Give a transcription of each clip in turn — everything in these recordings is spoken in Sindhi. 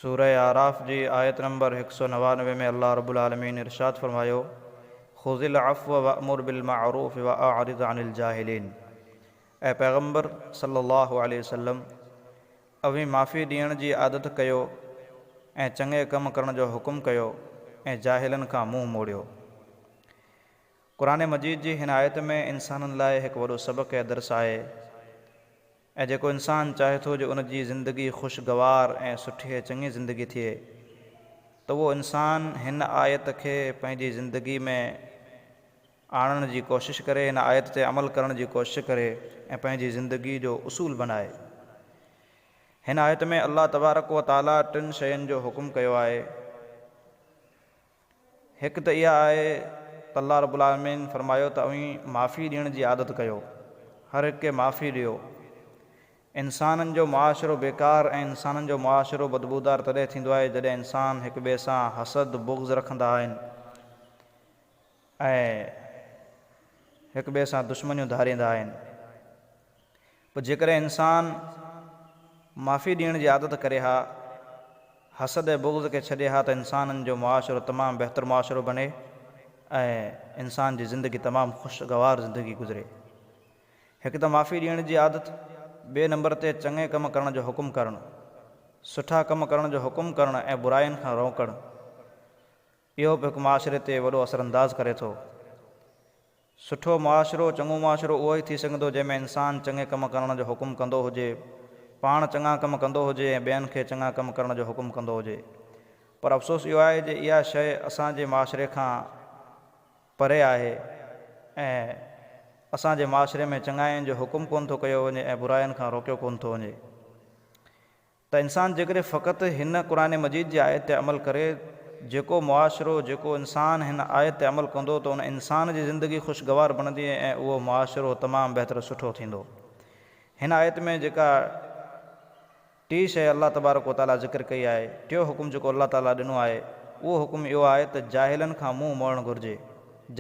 سوره اعراف جي آيت نمبر 199 ۾ الله رب العالمين ارشاد فرمايو، خذ العفو وامر بالمعروف واعرض عن الجاهلين اي پيغمبر صلّي الله عليه وسلّم! اوهين معافي ڏيڻ جي عادت ڪيو ۽ چڱي ڪم ڪرڻ جو حڪم ڪيو ۽ جاهلن کان منهن موڙيو. قرآن مجيد جي هن آيت ۾ انسانن لاء هڪ وڏو سبق ۽ درس آهي. ۽ جيڪو انسان چاهي ٿو جو ان جي زندگي خوشگوار ۽ سٺي ۽ چڱي زندگي ٿئي ته اهو انسان هن آيت کي پنهنجي زندگي ۾ آڻڻ جي ڪوشش ڪري، هن آيت تي عمل ڪرڻ جي ڪوشش ڪري ۽ پنهنجي زندگي جو اصول بنائي. هن آيت ۾ الله تبارڪ و تعاليٰ ٽن شين جو حڪم ڪيو آهي. هڪ ته اها آهي ته الله رب العالمين فرمايو ته اوهين معافي ڏيڻ جي عادت ڪيو، هر هڪ کي معافي ڏيو. انسانن جو معاشرو بيڪار ۽ انسانن جو معاشرو بدبودار تڏهن ٿيندو آهي جڏهن انسان هڪ ٻئي سان حسد بغض رکندا آهن ۽ هڪ ٻئي سان دشمنيون ڌاريندا آهن. پوء جيڪڏهن انسان معافي ڏيڻ جي عادت ڪري ها، حسد ۽ بغض کي ڇڏي ها ته انسانن جو معاشرو تمام بهتر معاشرو بني ۽ انسان جي زندگي تمام خوشگوار زندگي گذري. هڪ ته معافي ڏيڻ جي عادت، ٻئي نمبر تي چڱي ڪم ڪرڻ جو حڪم ڪرڻ، سٺا ڪم ڪرڻ جو حڪم ڪرڻ ۽ براين کان روڪڻ، اهو به هڪ معاشري تي وڏو اثرانداز ڪري ٿو. سٺو معاشرو، چڱو معاشرو اهو ئي ٿي سگهندو جنهن ۾ انسان چڱي ڪم ڪرڻ جو حڪم ڪندو هجي، پاڻ چڱا ڪم ڪندو هجي ۽ ٻين کي چڱا ڪم ڪرڻ جو حڪم ڪندو هجي. پر افسوس اهو آهي جي اها شيء اسان جي معاشري کان پري آهي ۽ اسان جي معاشري ۾ چڱاين جو حڪم ڪونه ٿو ڪيو وڃي ۽ براين کان روڪيو ڪونه ٿو وڃي. ته انسان جيڪڏهن فقط هن قرآن مجيد جي آيت تي عمل ڪري، جيڪو معاشرو، جيڪو انسان هن آيت تي عمل ڪندو ته ان انسان جي زندگي خوشگوار بڻندي ۽ اهو معاشرو تمام بهتر سٺو ٿيندو. هن آيت ۾ جيڪا ٽي شيء الله تبارڪ و تعاليٰ ذڪر ڪئي آهي، ٽيو حڪم جيڪو الله تعاليٰ ڏنو آهي، اهو حڪم اهو آهي ته جاهلن کان منهن موڙڻ گهرجي.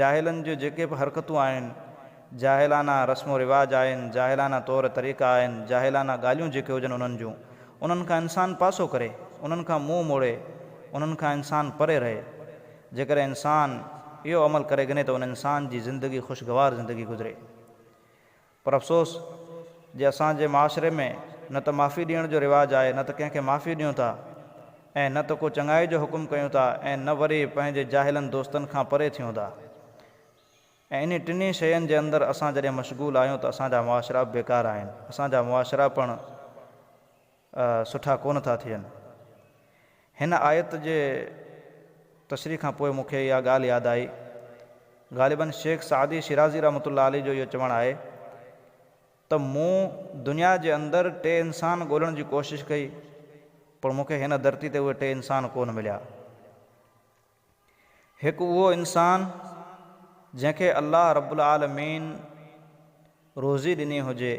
جاهلن جون جيڪي به حرڪتون آهن، جاهلانه رسم و رواج آهن، جاهلانه طور طريقا آهن، جاهلانه ڳالهيون جيڪي هجن انهن جون، انهن کان انسان پاسو ڪري، انهن کان منهن موڙي، انهن کان انسان پري رهي. جيڪڏهن انسان اهو عمل ڪري گهني ته ان انسان جي زندگي خوشگوار زندگي گذري. پر افسوس جي اسان جي معاشري ۾ نه ته معافي ڏيڻ جو رواج آهي نه ته ڪنهن کي معافي ڏيون ٿا ۽ نه ته ڪو چڱائي جو حڪم ڪيون ٿا ۽ نه وري پنهنجي جاهلن دوستن کان پري ٿيون ٿا ۽ انهي ٽنهي شين جي اندر اسان جڏهن مشغول آهيون ته اسان جا معاشرا به بيڪار آهن اسان جا معاشرا پڻ سٺا ڪونه ٿا ٿين. هن آيت جي تشريح کان پوء مون کي اها ڳالهه ياد آئي. غالباً شيخ سعدي شيرازي رحمة الله عليه جو اهو چوڻ آهي ته مون دنيا جي اندر ٽي انسان ڳولڻ جي ڪوشش ڪئي پر مون کي هن ڌرتي تي اهي ٽي انسان ڪونه مليا. هڪ اهو انسان جنهن کي الله رب العالمين روزي ڏني هجي،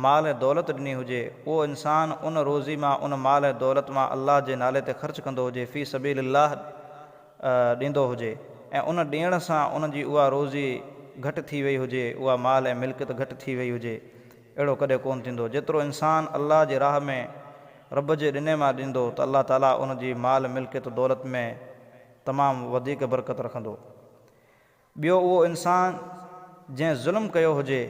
مال ۽ دولت ڏني هجي، اهو انسان ان روزي مان ان مال ۽ دولت مان الله جي نالي تي خرچ ڪندو هجي، في سبيل الله ڏيندو هجي ۽ ان ڏيڻ سان ان جي اها روزي گهٽ ٿي وئي هجي، اها مال ۽ ملڪيت گهٽ ٿي وئي هجي، اهڙو ڪڏهن ڪونه ٿيندو. جيترو انسان الله جي راهه ۾ رب جي ڏني مان ڏيندو ته الله تعاليٰ ان جي مال ملڪيت دولت ۾ تمام وڌيڪ برڪت رکندو. ٻيو اهو انسان جنهن ظلم ڪيو هجي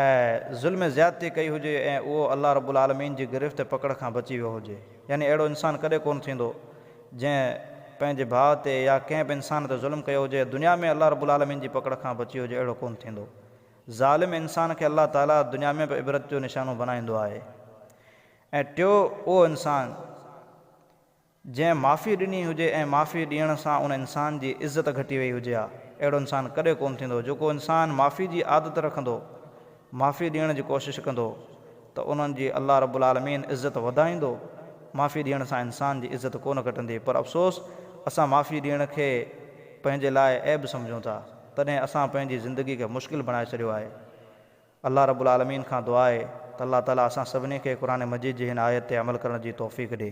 ۽ ظلم زيادتي ڪئي هجي ۽ اهو الله رب العالمين جي گرفت ۽ پڪڙ کان بچي ويو هجي يعني اهڙو انسان ڪڏهن ڪونه ٿيندو جنهن پنهنجي ڀاء تي يا ڪنهن به انسان تي ظلم ڪيو هجي ۽ دنيا ۾ الله رب العالمين جي پڪڙ کان بچي هجي اهڙو ڪونه ٿيندو. ظالم انسان کي الله تعاليٰ دنيا ۾ به عبرت جو نشانو بنائيندو آهي ۽ ٽيو اهو انسان جنهن معافي ڏني هجي ۽ معافي ڏيڻ سان ان انسان جي عزت گهٽي وئي هجي ها اهڙو انسان ڪڏهن ڪونه ٿيندو جيڪو انسان معافي جي عادت رکندو معافي ڏيڻ جي ڪوشش ڪندو ته انهن جي الله رب العالمين عزت وڌائيندو معافي ڏيڻ سان انسان جي عزت ڪونه گهٽندي پر افسوس اسان معافي ڏيڻ کي پنهنجي لاء عيب سمجهون ٿا. تڏهن اسان پنهنجي زندگي کي مشڪل بڻائي ڇڏيو آهي. الله رب العالمين کان دعا آهي ته الله تعالي اسان سڀني کي قرآن مجيد جي هن آيت تي عمل ڪرڻ جي توفيق ڏي.